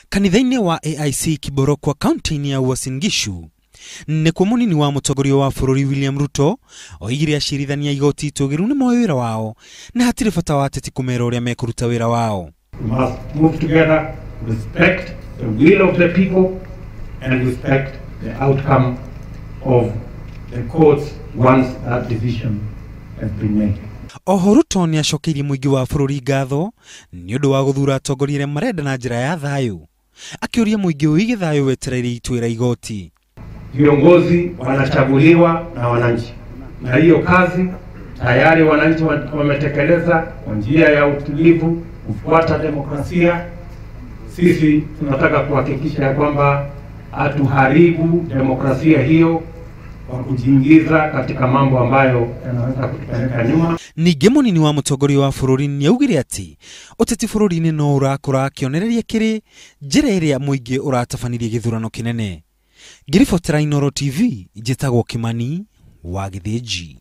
Kanitha-inĩ wa AIC Kiborokwa kaunti-inĩ ya Uasin Gishu nĩkuo mũnini wa mũtongoria wa bũrũri William Ruto oigire acirithania igoti itũgĩru nĩ moĩ wĩra wao na hatirĩ bata wa ateti kũmera ũrĩa mekũruta wĩra wao. We must move together, respect the will of the people, and respect the outcome of the courts once that decision has been made. Oho Ruto nĩ acokeirie mũingĩ wa bũrũri ngatho nĩ ũndũ wa gũthura atongoria arĩa marenda na njĩra ya thayũ, akĩũria mũingĩ ũige thayũ wetereire ituĩra igoti. Viongozi wanachaguliwa na wananchi, na hiyo kazi tayari wananchi wametekeleza kwa njia ya utulivu, kufuata demokrasia. Sisi tunataka kuhakikisha ya kwamba hatuharibu demokrasia hiyo kwa kujiingiza katika mambo ambayo yanaweza kutupeleka nyuma. Ningĩ mũnini wa mũtongoria wa bũrũri nĩ augire atĩ ũteti bũrũri-inĩ no ũrakũra, kĩonereria kĩrĩ njĩra ĩrĩa mũingĩ ũratabanirie gĩthurano kĩnene. Ngĩribotera Inooro TV, njĩtagwo Kimani wa Gĩthĩnji.